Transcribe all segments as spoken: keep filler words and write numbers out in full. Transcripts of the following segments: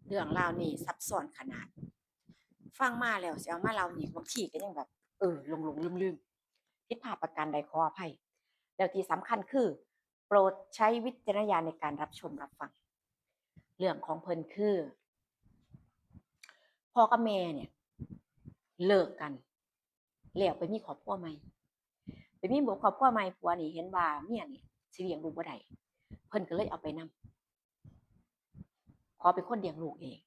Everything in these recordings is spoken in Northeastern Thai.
เรื่องราวนี้ซับซ้อนขนาด ฟังมาแล้วสิเอามาเล่าอีก บางทีก็ยังแบบ เออ หลงๆ ลืมๆ ผิดพลาดประการใดขออภัย แล้วที่สำคัญคือ โปรดใช้วิจารณญาณในการรับชมรับฟัง เรื่องของเพิ่นคือ พ่อกับแม่เนี่ย เลิกกัน แล้วไปมีครอบครัวใหม่ ไปมีครอบครัวใหม่ ผัวนี่เห็นว่าเมียนี่สิเลี้ยงลูกบ่ได้ เพิ่นก็เลยเอาไปนำ ขอเป็นคนเลี้ยงลูกเอง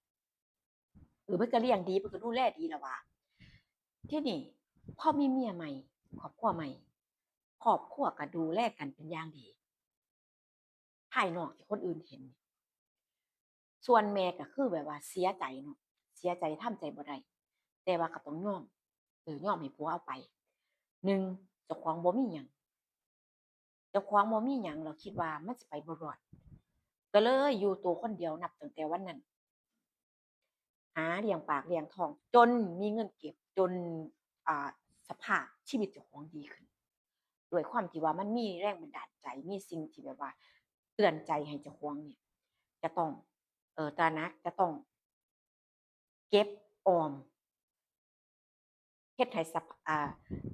เออ เพิ่นก็เลี้ยงดี เพิ่นก็ดูแลดีแล้วว่า ทีนี้พอมีเมียใหม่ ครอบครัวใหม่ ครอบครัวก็ดูแลกันเป็นอย่างดี ภายนอกที่คนอื่นเห็น ส่วนแม่ก็คือแบบว่าเสียใจเนาะ เสียใจทำใจบ่ได้ แต่ว่าก็ต้องยอม เออ ยอมให้ผัวเอาไป หนึ่ง เจ้าของบ่มีหยัง เจ้าของบ่มีหยัง แล้วคิดว่ามันสิไปบ่รอด ก็เลยอยู่ตัวคนเดียวนับตั้งแต่วันนั้น หาเลี้ยงปากเลี้ยงท้อง จนมีเงินเก็บ จน อ่า สภาพชีวิตเจ้าของดีขึ้น ด้วยความที่ว่ามันมีแรงบันดาลใจ มีสิ่งที่แบบว่าเตือนใจให้เจ้าของเนี่ย จะต้อง เอ่อ ตระหนัก จะต้องเก็บออม เฮ็ดให้สภ- อ่า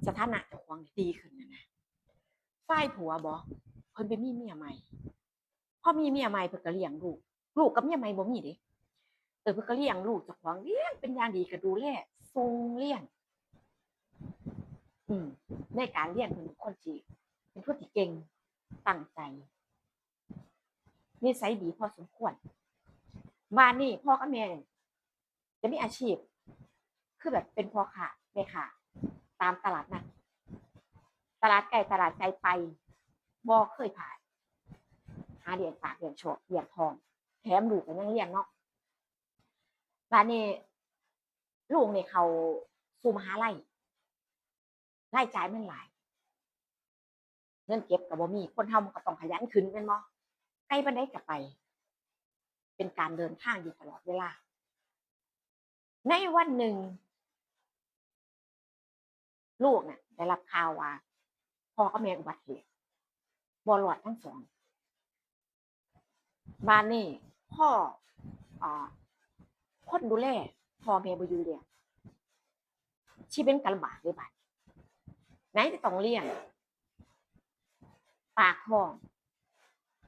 สถานะเจ้าของดีขึ้นน่ะนะ ฝ่ายผัวบ่ เพิ่นไปมีเมียใหม่ พอมีเมียใหม่เพิ่นก็เลี้ยงลูก ลูกกับเมียใหม่บ่มีเด้ เออ เพิ่นก็เลี้ยงลูกเจ้าของ เลี้ยงเป็นอย่างดี ก็ดูแลส่งเรียน อืม ในการเรียนเพิ่นเป็นคนที่ เป็นคนที่เก่ง ตั้งใจ นิสัยดีพอสมควร บาดนี้พ่อกับแม่จะมีอาชีพ คือแบบเป็นพ่อค้าแม่ค้าตามตลาดนัด ตลาดใกล้ตลาดไกลไป บ่เคยพลาด หาเลี้ยงปากเลี้ยงชอกเลี้ยงท้อง แถมลูกก็ยังเรียนเนาะ บาดนี้ลูกนี่เข้าสู่มหาลัย รายจ่ายมันหลาย เงินเก็บก็บ่มี คนเฮามันก็ต้องขยันขึ้นแม่นบ่ ไกลปานใดก็ไป เป็นการเดินทางอยู่ตลอดเวลา ในวันหนึ่ง ลูกน่ะได้รับข่าวว่า พ่อกับแม่อุบัติเหตุ บ่รอดทั้งสอง บาดนี้พ่อ อ่า คนดูแลพ่อแม่บ่อยู่แล้ว ชีวิตก็ลำบากเด้บาดนี้ ไหนจะต้องเลี้ยงปากท้อง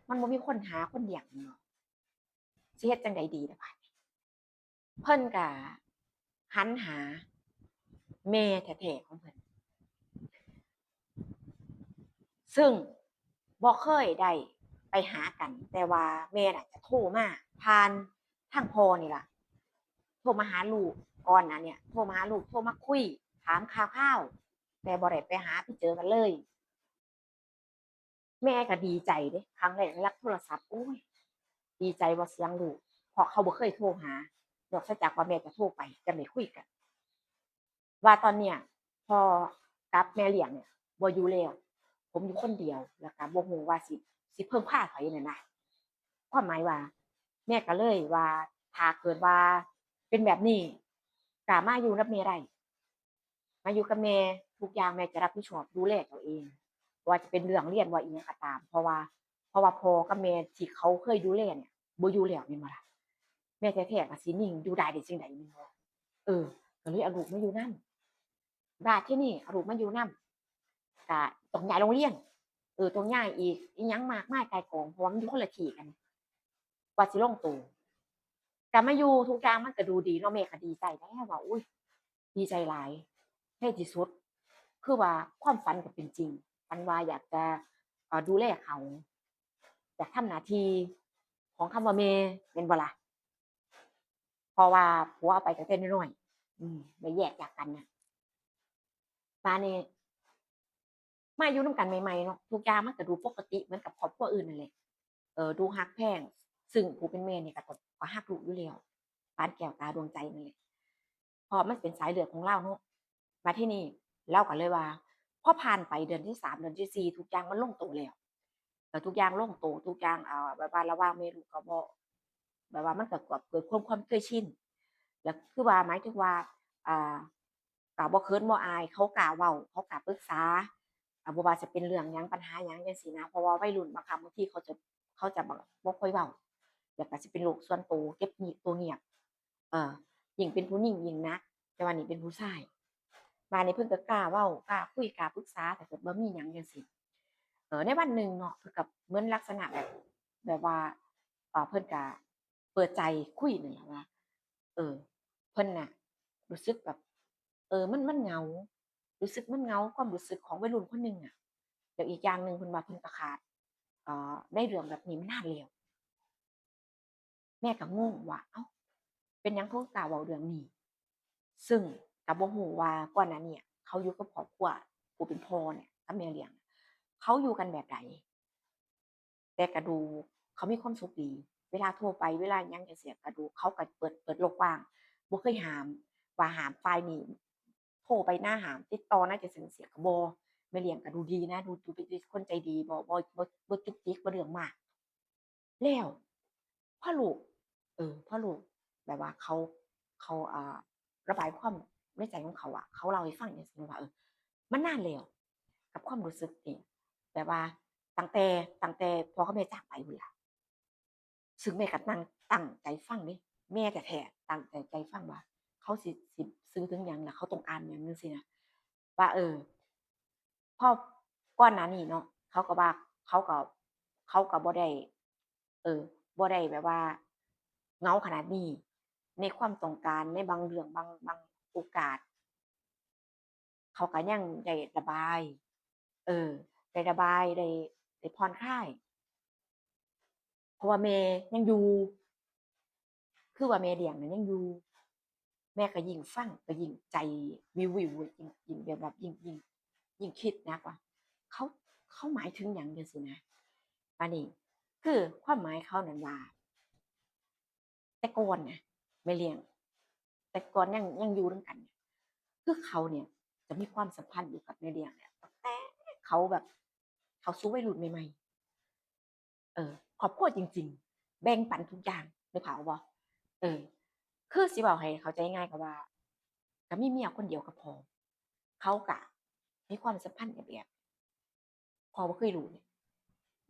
มันบ่มีคนหาคนเลี้ยงเนาะ สิเฮ็ดจั่งใดดีล่ะบาดนี้ เพิ่นก็หันหาแม่แท้ๆของเพิ่น ซึ่งบ่เคยได้ไปหากัน แต่ว่าแม่น่ะจะโทรมาผ่านทางพ่อนี่ล่ะ โทรมาหาลูกก่อนหน้าเนี่ย โทรมาหาลูก โทรมาคุย ถามข่าวๆ แต่บ่ได้ไปหาไปเจอกันเลย แม่ก็ดีใจเด้ ครั้งแรกได้รับโทรศัพท์ โอ้ย ดีใจว่าเสียงลูก เพราะเขาบ่เคยโทรหา นอกจากว่าแม่จะโทรไป จั่งได้คุยกัน ว่าตอนเนี้ย พ่อกับแม่เลี้ยงเนี่ย บ่อยู่แล้ว ผมอยู่คนเดียว แล้วก็บ่ฮู้ว่าสิ สิพึ่งพาไผนั่นนะ ความหมายว่า แม่ก็เลยว่า ถ้าเกิดว่าเป็นแบบนี้ ก็มาอยู่นำแม่ได้ มาอยู่กับแม่ ทุกอย่างแม่จะรับผิดชอบดูแลเจ้าเอง บ่ว่าจะเป็นเรื่องเรียน ว่าอิหยังก็ตาม เพราะว่า เพราะว่าพ่อกับแม่ที่เขาเคยดูแลเนี่ย บ่อยู่แล้วแม่นบ่ล่ะ แม่แท้ๆก็สินิ่งอยู่ได้ได้จั่งใดแม่นบ่ เออ ก็เลยเอาลูกมาอยู่นำ บาดทีนี้เอาลูกมาอยู่นำ ก็ต้องย้ายโรงเรียน เออ ต้องย้ายอีก อิหยังมากมายก่ายกอง เพราะว่ามันอยู่คนละที่กัน กว่าสิลงตัว ก็มาอยู่ทุกอย่างมันก็ดูดีเนาะ แม่ก็ดีใจแล้วว่า อุ๊ย ดีใจหลาย ในที่สุด คือว่าความฝันก็เป็นจริง ฝันว่าอยากจะ เอ่อ ดูแลเขา อยากทำหน้าที่ของคำว่าแม่ แม่นบ่ล่ะ เพราะว่าผัวเอาไปตั้งแต่น้อยๆ อืม ได้แยกจากกันน่ะ บาดนี้ มาอยู่นำกันใหม่ๆเนาะ ทุกอย่างมันก็ดูปกติเหมือนกับครอบครัวอื่นนั่นแหละ เออ ดูฮักแพง ซึ่งผู้เป็นแม่นี่ก็ต้อง ก็ฮักลูกอยู่แล้ว ปานแก้วตาดวงใจนั่นแหละ เพราะมันเป็นสายเลือดของลาวเนาะ บาดทีนี้ลาวก็เลยว่า พอผ่านไปเดือนที่สาม เดือนที่สี่ ทุกอย่างมันลงตัวแล้ว แล้วทุกอย่างลงตัว ทุกอย่าง เอ่อ แบบว่าระหว่างแม่ลูกก็บ่ แบบว่ามันก็เกิด เกิดความ ความเคยชิน แล้วคือว่า หมายถึงว่า อ่า ก็บ่เขินบ่อาย เขากล้าเว้า เขากล้าปรึกษา อ่า บ่ว่าจะเป็นเรื่องหยัง ปัญหาหยังจั่งซี้นะ เพราะว่าวัยรุ่นบางครั้งบางทีเขาจะ เขาจะบ่ บ่ค่อยเว้า แล้วก็สิเป็นโรคส่วนตัว เก็บเงียบ ตัวเงียบ เออ ยิ่งเป็นผู้หญิงยิ่งหนัก แต่ว่านี่เป็นผู้ชาย บาดนี้เพิ่นก็กล้าเว้ากล้าคุยกล้าปรึกษา ถ้าเกิดบ่มีหยังจั่งซี้ เออ ในวันหนึ่งเนาะ เพิ่นก็เหมือนลักษณะแบบ แบบว่า เอ่อ เพิ่นก็เปิดใจคุยนั่นแหละว่า เออ เพิ่นน่ะรู้สึกแบบ เออ มัน มันเหงา รู้สึกมันเหงา ความรู้สึกของวัยรุ่นคนหนึ่งอะ แล้วอีกอย่างหนึ่งเพิ่นว่าเพิ่นก็ขาด เอ่อ ในเรื่องแบบนี้มานานแล้ว แม่ก็งงว่า เอ้า เป็นหยังเพิ่นกล้าเว้าเรื่องนี้ ซึ่งก็บ่ฮู้ว่าก่อนหน้านี้เขาอยู่กับครอบครัว ผู้เป็นพ่อเนี่ยกับแม่เลี้ยง เขาอยู่กันแบบใด แต่ก็ดูเขามีความสุขดี เวลาโทรไป เวลาหยังจั่งซี้ก็ดูเขาก็เปิด เปิดโลกกว้าง บ่เคยห้ามว่าห้ามฝ่ายนี้ โทรไปนะ ห้ามติดต่อนะจั่งซี้จั่งซี้ ก็บ่ แม่เลี้ยงก็ดูดีนะ ดู ดูเป็นคนใจดี บ่ บ่ บ่ บ่จุกจิก บ่เรื่องมาก แล้วพอลูก เออ พอลูกแบบว่าเขา เขา อ่า ระบายความในใจของเขาอะ เขาเล่าให้ฟังจั่งซี้ว่า เออ มันนานแล้ว กับความรู้สึกนี่ แบบว่าตั้งแต่ ตั้งแต่พ่อกับแม่จากไปพู้นล่ะ ซึ่งแม่ก็ตั้ง ตั้งใจฟังเด้ แม่แท้ๆตั้งใจ ใจฟังว่า เขาสิ สิสื่อถึงหยัง แล้วเขาต้องอ่านหยังจั่งซี้นะ ว่า เออ พอก่อนหน้านี้เนาะ เขาก็ว่า เขาก็ เขาก็บ่ได้ เออ บ่ได้แบบว่าเหงาขนาดนี้ ในความต้องการ ในบางเรื่อง บาง บางโอกาส เขาก็ยังได้ระบาย เออ ได้ระบาย ได้ ได้ผ่อนคลาย เพราะว่าแม่ยังอยู่ คือว่าแม่เลี้ยงน่ะยังอยู่ แม่ก็ยิ่งฟังก็ยิ่งใจวิวๆ ยิ่ง ยิ่งแบบ ยิ่ง ยิ่ง ยิ่งคิดหนักว่า เขา เขาหมายถึงหยังจั่งซี้นะ บาดนี้ คือความหมายเขานั่นว่า แต่ก่อนนะ แม่เลี้ยง แต่ก่อนยัง ยังอยู่นำกันเนี่ย คือเขาเนี่ยจะมีความสัมพันธ์อยู่กับแม่เลี้ยงเนี่ย ตั้งแต่เขาแบบ เข้าสู่วัยรุ่นใหม่ๆ เออ ครอบครัวจริงๆ แบ่งปันทุกอย่าง นึกภาพออกบ่ เออ คือสิเว้าให้เข้าใจง่ายก็ว่า ก็มีเมียคนเดียวก็พอ เขาก็มีความสัมพันธ์แอบๆ พ่อบ่เคยรู้เนี่ย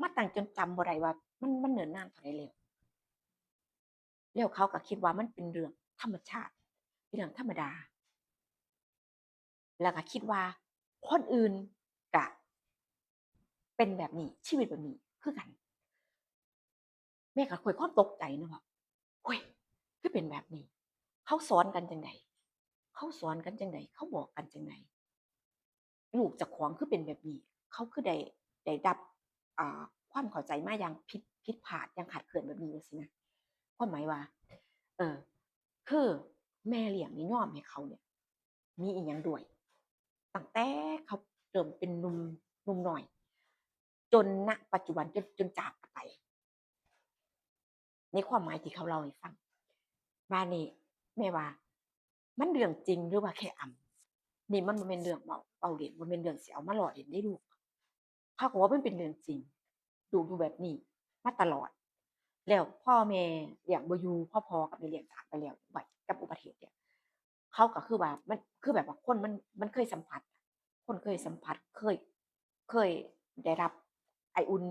มาตั้งจนจำบ่ได้ว่ามัน มันเนิ่นนานเท่าใดแล้ว แล้วเขาก็คิดว่ามันเป็นเรื่องธรรมชาติ เป็นเรื่องธรรมดา แล้วก็คิดว่าคนอื่นก็เป็นแบบนี้ ชีวิตแบบนี้คือกัน แม่ก็เกิดความตกใจนะว่า โอ้ย คือเป็นแบบนี้ เขาสอนกันจั่งใด เขาสอนกันจั่งใด เขาบอกกันจั่งใด ลูกเจ้าของคือเป็นแบบนี้ เขาคือได้ ได้รับ อ่า ความเข้าใจมาอย่างผิด ผิดพลาด อย่างคลาดเคลื่อนแบบนี้จั่งซี้นะ ความหมายว่า เออ คือแม่เลี้ยงนี่ยอมให้เขาเนี่ย มีอีหยังด้วย ตั้งแต่เขาเริ่มเป็นหนุ่ม หนุ่มน้อย จน ณ ปัจจุบัน จน จนจากไป ในความหมายที่เขาเล่าให้ฟัง บาดนี้แม่ว่า มันเรื่องจริงหรือว่าแค่อำ นี่มันบ่แม่นเรื่องเว้า เว้าเล่น บ่แม่นเรื่องสิเอามาล้อเล่นเด้ลูก เขาก็ว่ามันเป็นเรื่องจริง ลูกอยู่แบบนี้มาตลอด แล้วพ่อแม่เลี้ยงบ่อยู่ พอพ่อกับแม่เลี้ยงจากไปแล้ว อุบัติ กับอุบัติเหตุเนี่ย เขาก็คือว่ามัน คือแบบว่าคนมัน มันเคยสัมผัส คนเคยสัมผัส เคย เคยได้รับไออุ่น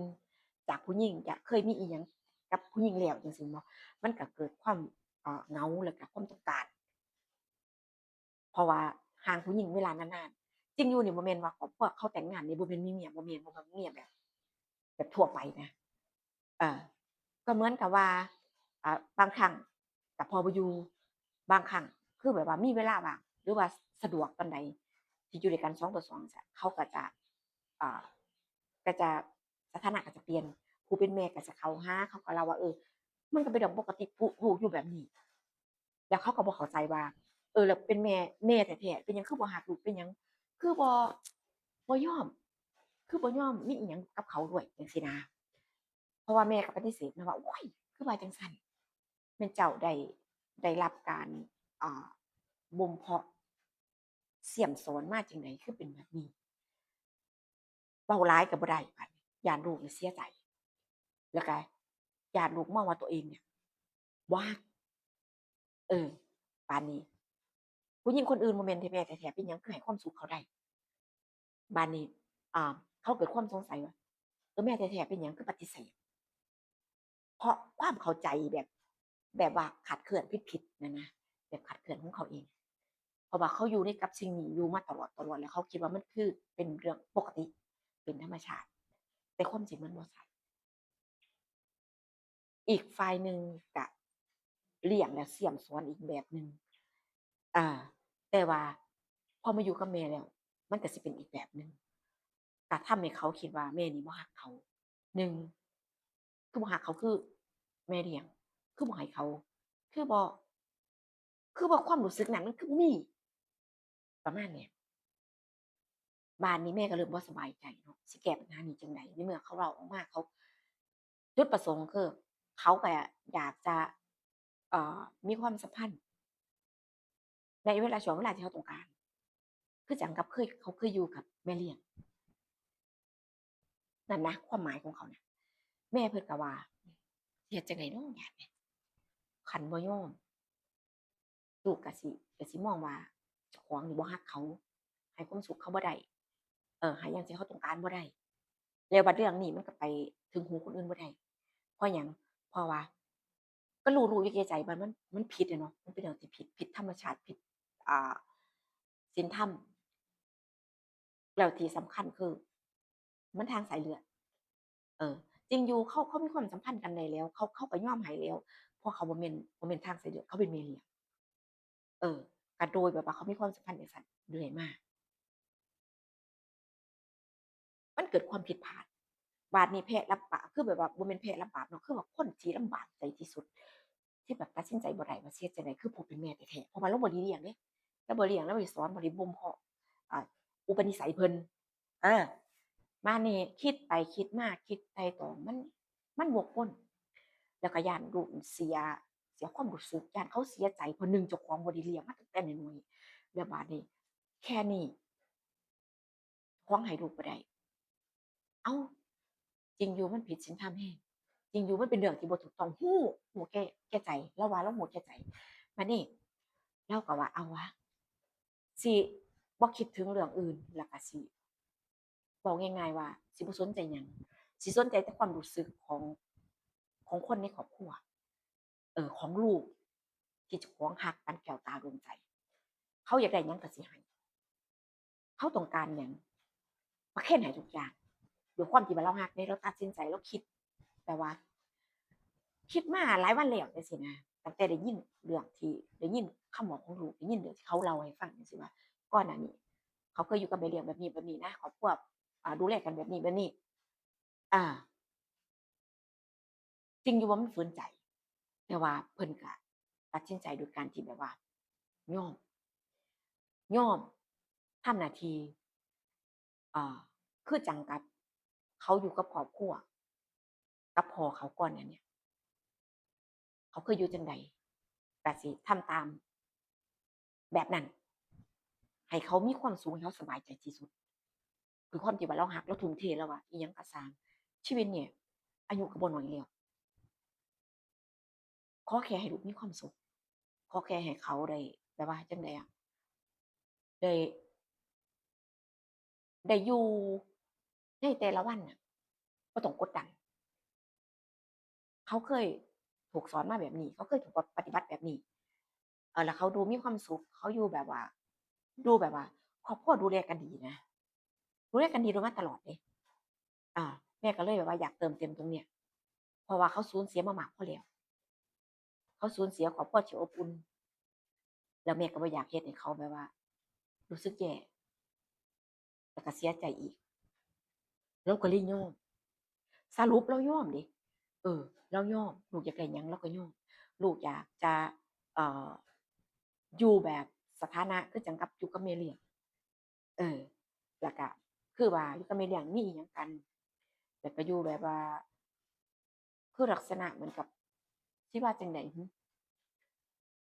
จากผู้หญิง อยากเคยมีอีหยังกับผู้หญิงแล้วจั่งซี้เนาะ มันก็เกิดความ เอ่อ เหงา แล้วก็ความต้องการ เพราะว่าห่างผู้หญิงเวลานานๆ จริงอยู่นี่บ่แม่นว่าครอบครัวเขาแต่งงานนี่บ่แม่นมีเมีย บ่แม่น บ่แม่นมีเมียแบบ แบบทั่วไปนะ เอ่อ ก็เหมือนกับว่า อ่า บางครั้งก็พ่อบ่อยู่ บางครั้งคือแบบว่ามีเวลาว่าง หรือว่าสะดวกตอนใด ที่อยู่ด้วยกันสองต่อสองจั่งซี้ เขาก็จะ อ่า ก็จะ สถานะก็จะเปลี่ยน ผู้เป็นแม่ก็จะเข้าหา เขาก็เล่าว่า เออ มันก็เป็นเรื่องปกติ ผู้ ลูกอยู่แบบนี้ แล้วเขาก็บ่เข้าใจว่า เออ แล้วเป็นแม่ แม่แท้ๆ เป็นหยังคือบ่ฮักลูก เป็นหยังคือบ่ บ่ยอม คือบ่ยอมมีอีหยังกับเขาด้วยจั่งซี้นะ เพราะว่าแม่ก็ปฏิเสธนะว่า โอ้ย คือว่าจั่งซั้น แม่นเจ้าได้ ได้รับการ อ่า บ่มเพาะเสียมสอนมาจั่งใด คือเป็นแบบนี้ เว้าหลายก็บ่ได้ บาดนี้ ย้านลูกนี่เสียใจ แล้วก็ย้านลูกมองว่าตัวเองเนี่ยบ่ฮัก เออ บาดนี้ ผู้หญิงคนอื่นบ่แม่นแม่แท้ๆ เป็นหยังคือให้ความสุขเขาได้ บาดนี้ อ่า เขาเกิดความสงสัยว่า เออ แม่แท้ๆ เป็นหยังคือปฏิเสธ เพราะความเข้าใจแบบ แบบว่าขาดเคลื่อนผิดๆนั่นนะ แบบขาดเคลื่อนของเขาเอง เพราะว่าเขาอยู่ในกับสิ่งนี้อยู่มาตลอดตลอด แล้วเขาคิดว่ามันคือเป็นเรื่องปกติ เป็นธรรมชาติ แต่ความจริงมันบ่ใช่ อีกฝ่ายหนึ่งกะเลี้ยงแล้วเสียมสอนอีกแบบหนึ่ง อ่า แต่ว่าพอมาอยู่กับแม่แล้ว มันก็สิเป็นอีกแบบหนึ่ง กะทำให้เขาคิดว่าแม่นี่บ่ฮักเขา หนึ่ง คือบ่ฮักเขา คือแม่เลี้ยง คือบ่ให้เขา คือบ่ คือบ่ความรู้สึกนั้นมันคือบ่มี ประมาณเนี้ย บาดนี้แม่ก็เริ่มบ่สบายใจเนาะ สิแก้ปัญหานี้จั่งใด ในเมื่อเขาเว้าออกมา เขา จุดประสงค์คือ เขาก็อยากจะ เอ่อ มีความสัมพันธ์ ในเวลา ช่วงเวลาที่เขาต้องการ คือจั่งกับเคย เขาเคยอยู่กับแม่เลี้ยง นั่นนะ ความหมายของเขานะ แม่เพิ่นก็ว่า สิเฮ็ดจั่งใดเนาะบาดนี้ คันบ่ยอม ลูกก็สิ ก็สิมองว่าเจ้าของนี่บ่ฮักเขา ให้ความสุขเขาบ่ได้ เอ่อ ให้หยังที่เขาต้องการบ่ได้ แล้วบัดเรื่องนี้มันก็ไปถึงหูคนอื่นบ่ได้ เพราะหยัง เพราะว่า ก็รู้ รู้อยู่แก่ใจว่ามัน มันผิดอะเนาะ มันเป็นเรื่องที่ผิด ผิดธรรมชาติ ผิด อ่า ศีลธรรม แล้วที่สำคัญคือ มันทางสายเลือด เออ จริงอยู่ เขา เขามีความสัมพันธ์กันได้แล้ว เขา เขาก็ยอมให้แล้ว เพราะเขาบ่แม่น บ่แม่นทางสายเลือด เขาเป็นแม่เลี้ยง เออ ก็โดยแบบว่าเขามีความสัมพันธ์จั่งซั้นเรื่อยมา มันเกิดความผิดพลาด บาดนี้แพ้รับบาป คือแบบว่าบ่แม่นแพ้รับบาปเนาะ คือว่าคนที่ลำบากใจที่สุด ที่แบบตัดสินใจบ่ได้ว่าสิเฮ็ดจั่งใด คือผู้เป็นแม่แท้ๆ เพราะว่าลาวบ่ได้เลี้ยงเด้ ลาวบ่เลี้ยง ลาวบ่ได้สอน บ่ได้บ่มเพาะ อ่า อุปนิสัยเพิ่น อ่า บาดนี้คิดไปคิดมา คิดไตร่ตรอง มัน มันวกวน แล้วก็ย้านลูกเสีย เสียความรู้สึก ย้านเขาเสียใจ เพราะหนึ่ง เจ้าของบ่ได้เลี้ยงมาตั้งแต่น้อยๆ แล้วบาดนี้ แค่นี้ เจ้าของให้ลูกบ่ได้ เอ้า จริงอยู่มันผิดศีลธรรมแฮง จริงอยู่มันเป็นเรื่องที่บ่ถูกต้อง ฮู้ ฮู้แก่ แก่ใจ ลาวว่าลาวฮู้แก่ใจ บาดนี้ ลาวก็ว่า เอาวะ สิบ่คิดถึงเรื่องอื่น แล้วก็สิ เว้าง่ายๆว่า สิบ่สนใจหยัง สิสนใจแต่ความรู้สึกของ ของคนในครอบครัว เออ ของลูก ที่เจ้าของฮักปานแก้วตาดวงใจ เขาอยากได้หยังก็สิให้ เขาต้องการหยัง ประเคนให้ทุกอย่าง ด้วยความที่ว่าลาวฮักเด้ ลาวตัดสินใจ ลาวคิด แต่ว่า คิดมาหลายวันแล้วจั่งซี้นะ ตั้งแต่ได้ยินเรื่องที่ ได้ยินคำเว้าของลูก ได้ยินเรื่องที่เขาเล่าให้ฟังจั่งซี้ว่า ก่อนหน้านี้ เขาเคยอยู่กับแม่เลี้ยงแบบนี้แบบนี้นะ ครอบครัว อ่า ดูแลกันแบบนี้แบบนี้ อ่า จริงอยู่ว่ามันฝืนใจ แต่ว่าเพิ่นก็ตัดสินใจโดยการที่แบบว่า ยอม ยอมทำหน้าที่ อ่า คือจั่งกับเขาอยู่กับครอบครัว กับพ่อเขาก่อนหน้าเนี้ย เขาเคยอยู่จั่งใด ก็สิทำตามแบบนั้น ให้เขามีความสุข ให้เขาสบายใจที่สุด คือความที่ว่าลาวฮัก ลาวทุ่มเท ลาวว่าอิหยังก็ซ่าง ชีวิตเนี่ย อายุก็บ่น้อยแล้ว ขอแค่ให้ลูกมีความสุข ขอแค่ให้เขาได้ แบบว่าจั่งใดอะ ได้ ได้อยู่ในแต่ละวันน่ะ บ่ต้องกดดัน เขาเคยถูกสอนมาแบบนี้ เขาเคยถูกปฏิบัติแบบนี้ เออ แล้วเขาดูมีความสุข เขาอยู่แบบว่า ดูแบบว่า ครอบครัวดูแลกันดีนะ ดูแลกันดีมาตลอดเด้ อ่า แม่ก็เลยแบบว่าอยากเติมเต็มตรงเนี้ย เพราะว่าเขาสูญเสียมามากพอแล้ว เขาสูญเสียครอบครัวที่อบอุ่น แล้วแม่ก็บ่อยากเฮ็ดให้เขาแบบว่า รู้สึกแย่ แล้วก็เสียใจอีก ลาวก็เลยยอม สรุปลาวยอมเด้ เออ ลาวยอม ลูกอยากได้หยังลาวก็ยอม ลูกอยากจะ เอ่อ อยู่แบบสถานะคือจั่งกับอยู่กับแม่เลี้ยง เออ แล้วก็คือว่าอยู่กับแม่เลี้ยงมีอิหยังกัน แล้วก็อยู่แบบว่า คือลักษณะเหมือนกับ สิว่าจั่งใดหึ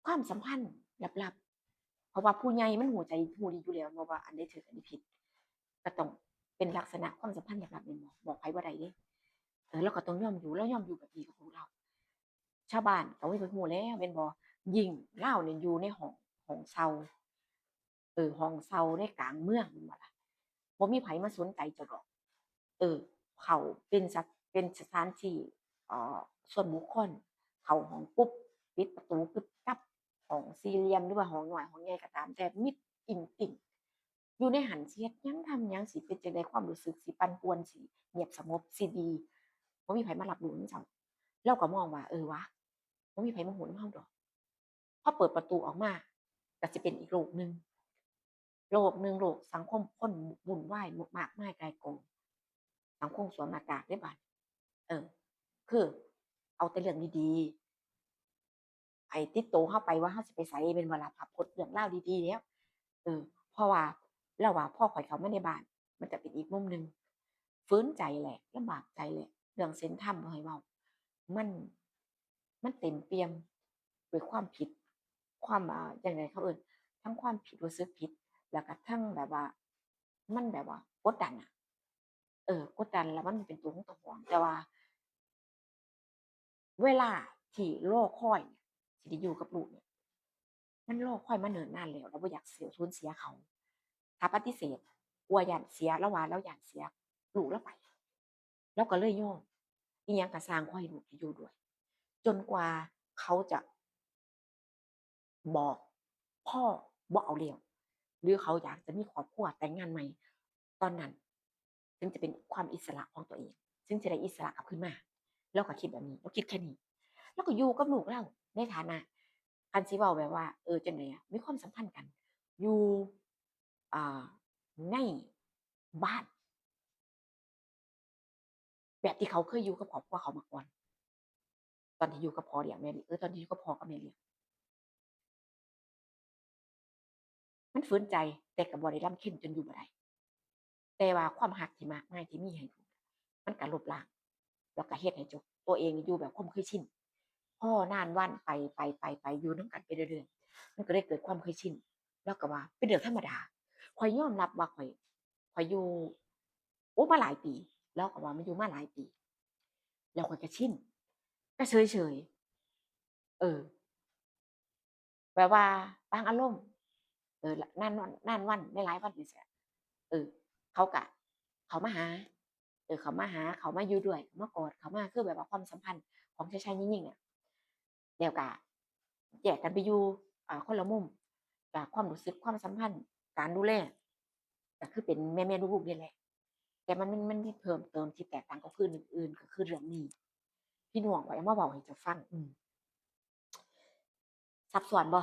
ความสัมพันธ์ลับๆ เพราะว่าผู้ใหญ่มันฮู้ใจ ฮู้ดีอยู่แล้วเนาะว่าอันใดถูกอันใดผิด ก็ต้องเป็นลักษณะความสัมพันธ์ลับๆ แม่นบ่ บอกไผบ่ได้เด้ เออ ลาวก็ต้องยอมอยู่ ลาวยอมอยู่แบบนี้กับลูกลาว ชาวบ้านก็มีเพิ่นฮู้แล้วแม่นบ่ ยิ่งลาวนี่อยู่ในห้อง ห้องเช่า เออ ห้องเช่าในกลางเมืองแม่นบ่ล่ะ บ่มีไผมาสนใจเจ้าดอก เออ เข้าเป็นสะ เป็นสถานที่ เอ่อ ส่วนบุคคล เข้าห้องปุ๊บ ปิดประตูกึบกับ ห้องสี่เหลี่ยมหรือว่าห้องน้อยห้องใหญ่ก็ตามแต่ มิดอิงติ่ง อยู่ในหั้นสิเฮ็ดหยังทำหยัง สิเป็นจั่งใด๋ ความรู้สึกสิปั่นป่วน สิเงียบสงบ สิดี บ่มีไผมารับรู้นำเจ้า ลาวก็มองว่า เออวะ บ่มีไผมาฮู้นำเฮาดอก พอเปิดประตูออกมา ก็สิเป็นอีกโลกหนึ่ง โลกหนึ่ง โลกสังคมคนวุ่นวายมากมายก่ายกอง สังคมสวมหน้ากากเด้บาดนี้ เออ คือเอาแต่เรื่องดีๆ ให้ติดโตเฮาไป ว่าเฮาสิไปไสแม่นบ่ล่ะ ภาพพจน์เรื่องราวดีๆ แล้ว เออ เพราะว่าลาวว่าพอข้อยเข้ามาในบ้าน มันจะเป็นอีกมุมหนึ่ง ฝืนใจแหละ ลำบากใจแหละ เรื่องศีลธรรมบ่ให้เว้า มัน มันเต็มเปี่ยมด้วยความผิด ความ อ่า จั่งใด๋เขาเอิ้น ทั้งความผิด รู้สึกผิด แล้วก็ทั้งแบบว่า มันแบบว่ากดดันอะ เออ กดดัน แล้วมันเป็นตัวของเจ้าของ แต่ว่า เวลาที่รอคอยเนี่ย สิได้อยู่กับลูกเนี่ย มันรอคอยมาเนิ่นนานแล้ว แล้วบ่อยากเสีย สูญเสียเขา ถ้าปฏิเสธ กลัวย้านเสีย ลาวว่าลาวย้านเสียลูกลาวไป ลาวก็เลยยอม อิหยังก็ซ่าง ขอให้ลูกได้อยู่ด้วย จนกว่าเขาจะ บอก พ่อบ่เอาแล้ว หรือเขาอยากจะมีครอบครัวแต่งงานใหม่ ตอนนั้นถึงจะเป็นความอิสระของตัวเอง ถึงจะได้อิสระกลับคืนมา ลาวก็คิดแบบนี้ ลาวคิดแค่นี้ ลาวก็อยู่กับลูกลาวในฐานะ คันสิเว้าแบบว่า เออ จั่งใด๋อะ มีความสัมพันธ์กัน อยู่ อ่า ในบ้าน แบบที่เขาเคยอยู่กับครอบครัวเขามาก่อน ตอนที่อยู่กับพ่อเลี้ยงแม่เลี้ยง เออ ตอนที่อยู่กับพ่อกับแม่เลี้ยง มันฝืนใจ แต่ก็บ่ได้รำเค็ญจนอยู่บ่ได้ แต่ว่าความฮักที่มากมายที่มีให้ลูก มันก็ลบล้าง แล้วก็เฮ็ดให้เจ้า ตัวเองอยู่แบบความเคยชิน พอนานวันไป ไป ไป ไป อยู่นำกันไปเรื่อยๆ มันก็เลยเกิดความเคยชิน ลาวก็ว่าเป็นเรื่องธรรมดา ข้อยยอมรับว่าข้อย ข้อยอยู่ โอ้ มาหลายปี ลาวก็ว่ามาอยู่มาหลายปี แล้วข้อยก็ชิน ก็เฉยๆ เออ แบบว่าบางอารมณ์ เออ นานวัน นานวัน หลายๆ วันจั่งซี้ เออ เขาก็เข้ามาหา เออ เข้ามาหา เข้ามาอยู่ด้วย เข้ามากอด เข้ามา คือแบบว่าความสัมพันธ์ของชายๆ หญิงๆ อะ แล้วก็แยกกันไปอยู่ อ่า คนละมุม จากความรู้สึก ความสัมพันธ์ การดูแล ก็คือเป็นแม่ๆ ลูกๆ นี่แหละ แต่มัน มัน มันมีเพิ่มเติมที่แตกต่างกับคืนอื่นๆ ก็คือเรื่องนี้ พี่น้อง ข้อยเอามาเว้าให้เจ้าฟัง อืม ซับซ้อนบ่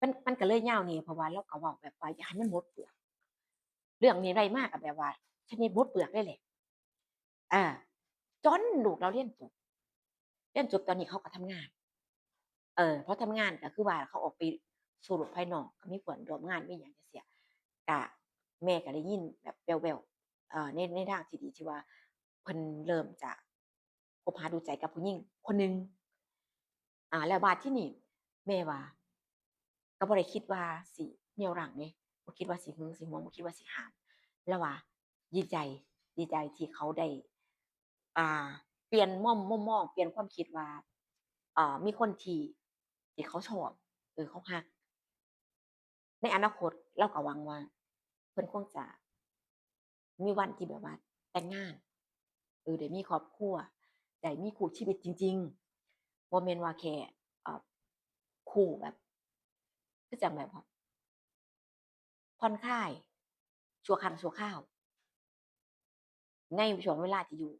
มัน มันก็เลยยาวแหน่ เพราะว่าลาวก็เว้าแบบว่าอยากให้มันหมดเปลือก เรื่องนี้ได้มาก็แบบว่าชนิดหมดเปลือกเลยแหละ อ่า จนลูกลาวเรียนจบ เรียนจบตอนนี้เขาก็ทำงาน เออ พอทำงานก็คือว่าเขาออกไปสู่โลกภายนอก ก็มีเพื่อนร่วมงาน มีหยังจั่งซี้ ก็แม่ก็ได้ยินแบบแว่วๆ เอ่อ ใน ในทางที่ดีที่ว่าเพิ่นเริ่มจะคบหาดูใจกับผู้หญิงคนหนึ่ง อ่า แล้วบาดทีนี้แม่ว่า ก็บ่ได้คิดว่าสิเหนี่ยวรั้งเด้ บ่คิดว่าสิหึงสิหวง บ่คิดว่าสิห้าม ลาวว่าดีใจ ดีใจที่เขาได้ อ่า เปลี่ยนมุม มุมมอง เปลี่ยนความคิดว่า เอ่อ มีคนที่ ที่เขาชอบ เออ เขาฮัก ในอนาคตลาวก็หวังว่าเพิ่นคงจะมีวันที่แบบว่าแต่งงาน เออ ได้มีครอบครัว ได้มีคู่ชีวิตจริงๆ บ่แม่นว่าแค่ เอ่อ คู่แบบ คือจั่งแบบว่า ผ่อนคลาย ชั่วครั้งชั่วคราว ในช่วงเวลาที่อยู่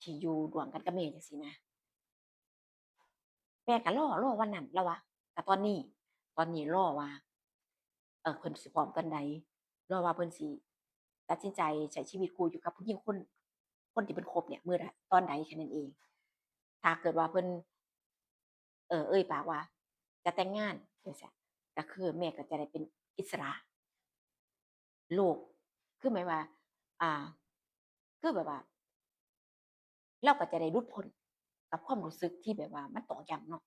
ที่อยู่ร่วมกันกับแม่จั่งซี้นะ แม่ก็รอ รอวันนั้น ลาวว่า แต่ตอนนี้ ตอนนี้รอว่า เอ่อ เพิ่นสิพร้อมตอนใด รอว่าเพิ่นสิตัดสินใจใช้ชีวิตคู่อยู่กับผู้หญิงคน คนที่เพิ่นคบเนี่ย มื้อใด ตอนใดแค่นั้นเอง ถ้าเกิดว่าเพิ่น เอ่อ เอ่ยปากว่าจะแต่งงานจั่งซี้ ก็คือแม่ก็จะได้เป็นอิสระโลก คือหมายว่า อ่า คือแบบว่า ลาวก็จะได้หลุดพ้นกับความรู้สึกที่แบบว่ามันตอกย้ำเนาะ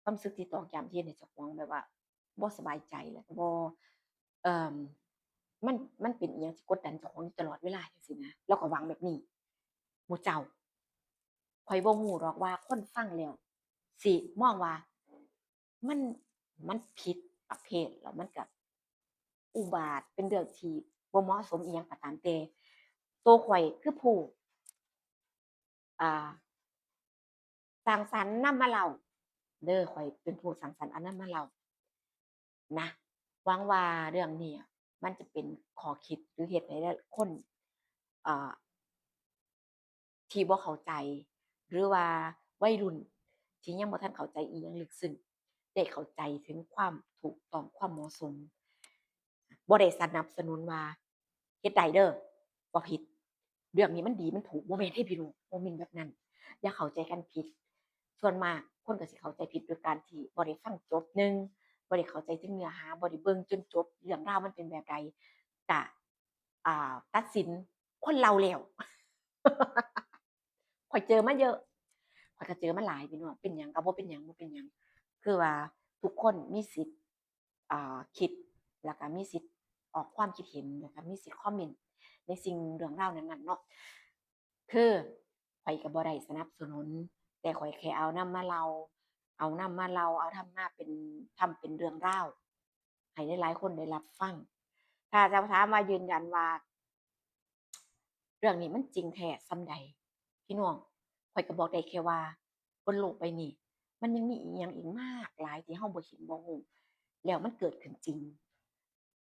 ความรู้สึกที่ตอกย้ำที่เฮ็ดให้เจ้าของแบบว่าบ่สบายใจ แล้วก็บ่ เอ่อ มัน มันเป็นอิหยังที่กดดันเจ้าของอยู่ตลอดเวลาจั่งซี้นะ ลาวก็หวังแบบนี้ หมู่เจ้า ข้อยบ่ฮู้ดอกว่าคนฟังแล้วสิมองว่ามัน มันผิดประเภท แล้วมันก็อุบาท เป็นเรื่องที่บ่เหมาะสมอิหยังก็ตามแต่ ตัวข้อยคือผู้ อ่า สร้างสรรค์นำมาเล่า เด้อ ข้อยเป็นผู้สร้างสรรค์เอานำมาเล่านะ หวังว่าเรื่องนี้มันจะเป็นข้อคิดหรือเฮ็ดให้หลายคน เอ่อ ที่บ่เข้าใจ หรือว่าวัยรุ่นที่ยังบ่ทันเข้าใจอิหยังลึกซึ้ง ได้เข้าใจถึงความถูกต้อง ความเหมาะสม บ่ได้สนับสนุนว่าเฮ็ดได้เด้อ บ่ผิด เรื่องนี้มันดีมันถูก บ่แม่นเด้พี่น้อง บ่แม่นแบบนั้น อย่าเข้าใจกันผิด ส่วนมากคนก็สิเข้าใจผิดโดยการที่บ่ได้ฟังจบ หนึ่ง บ่ได้เข้าใจถึงเนื้อหา บ่ได้เบิ่งจนจบ เรื่องราวมันเป็นแบบใด กะ อ่า ตัดสินคนเล่าแล้ว ข้อยเจอมาเยอะ ข้อยก็เจอมาหลายพี่น้อง เป็นหยังก็บ่เป็นหยัง บ่เป็นหยัง คือว่าทุกคนมีสิทธิ์ อ่า คิด แล้วก็มีสิทธิ์ออกความคิดเห็น แล้วก็มีสิทธิ์คอมเมนต์ในสิ่งเรื่องราวนั้นๆ เนาะ คือข้อยก็บ่ได้สนับสนุน แต่ข้อยแค่เอานำมาเล่า เอานำมาเล่า เอาทำมาเป็น ทำเป็นเรื่องราว ให้หลายๆคนได้รับฟัง ถ้าจะถามว่ายืนยันว่า เรื่องนี้มันจริงแท้ส่ำใด พี่น้อง ข้อยก็บอกได้แค่ว่า บนโลกใบนี้ มันยังมีอีหยังอีกมากหลายที่เฮาบ่เห็นบ่ฮู้ แล้วมันเกิดขึ้นจริง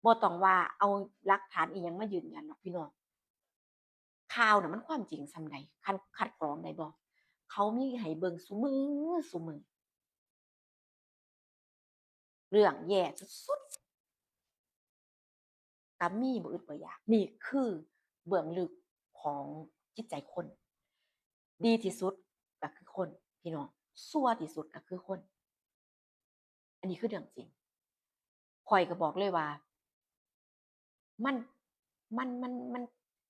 บ่ต้องว่าเอาหลักฐานอีหยังมายืนยันดอกพี่น้อง ข่าวน่ะมันความจริงส่ำใด คันคัดกรองได้บ่ เขามีให้เบิ่งซุมื้อซุมื้อ เรื่องแย่สุดๆ ก็มีบ่อึดบ่อยาก นี่คือเบื้องลึกของจิตใจคน ดีที่สุดก็คือคน พี่น้อง ชั่วที่สุดก็คือคน อันนี้คือเรื่องจริง ข้อยก็บอกเลยว่า มัน มัน มัน มัน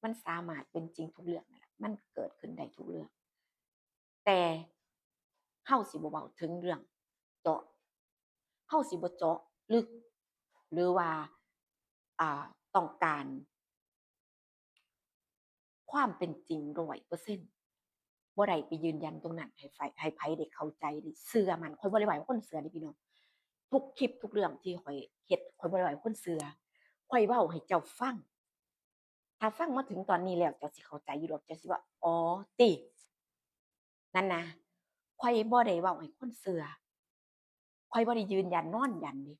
มันสามารถเป็นจริงทุกเรื่องนั่นแหละ มันเกิดขึ้นได้ทุกเรื่อง แต่เฮาสิบ่เว้าถึงเรื่องเจาะ เฮาสิบ่เจาะลึก หรือว่า อ่า ต้องการ ความเป็นจริงร้อยเปอร์เซ็นต์ บ่ได้ไปยืนยันตรงนั้นให้ไผ ให้ไผได้เข้าใจ ได้เชื่อมั่น ข้อยบ่ได้เว้าให้คนเชื่อเด้พี่น้อง ทุกคลิปทุกเรื่องที่ข้อยเฮ็ด ข้อยบ่ได้เว้าให้คนเชื่อ ข้อยเว้าให้เจ้าฟัง ถ้าฟังมาถึงตอนนี้แล้ว เจ้าสิเข้าใจอยู่ดอก เจ้าสิว่า อ๋อ ติ นั่นนะ ข้อยบ่ได้เว้าให้คนเชื่อ ข้อยบ่ได้ยืนยันนอนยันเด้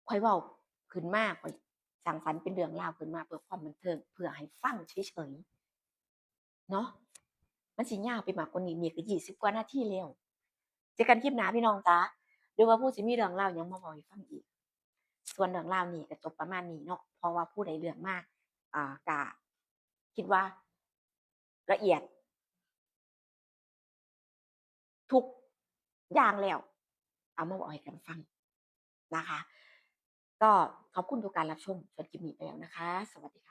ข้อยเว้าขึ้นมา ข้อยสร้างสรรค์เป็นเรื่องราวขึ้นมาเพื่อความบันเทิง เพื่อให้ฟังเฉยๆ เนาะ มันสิยาวไปมากกว่านี้ นี่ก็ยี่สิบกว่านาทีแล้ว เจอกันคลิปหน้าพี่น้องจ๋า หรือว่าผู้สิมีเรื่องราวหยังมาเว้าให้ฟังอีก ส่วนเรื่องราวนี้ก็จบประมาณนี้เนาะ เพราะว่าผู้ใดเลือกมา อ่า ก็คิดว่าละเอียด ทุกอย่างแล้ว เอามาเว้าให้กันฟังนะคะ ก็ขอบคุณทุกการรับชม ส่วนคลิปนี้ไปแล้วนะคะ สวัสดีค่ะ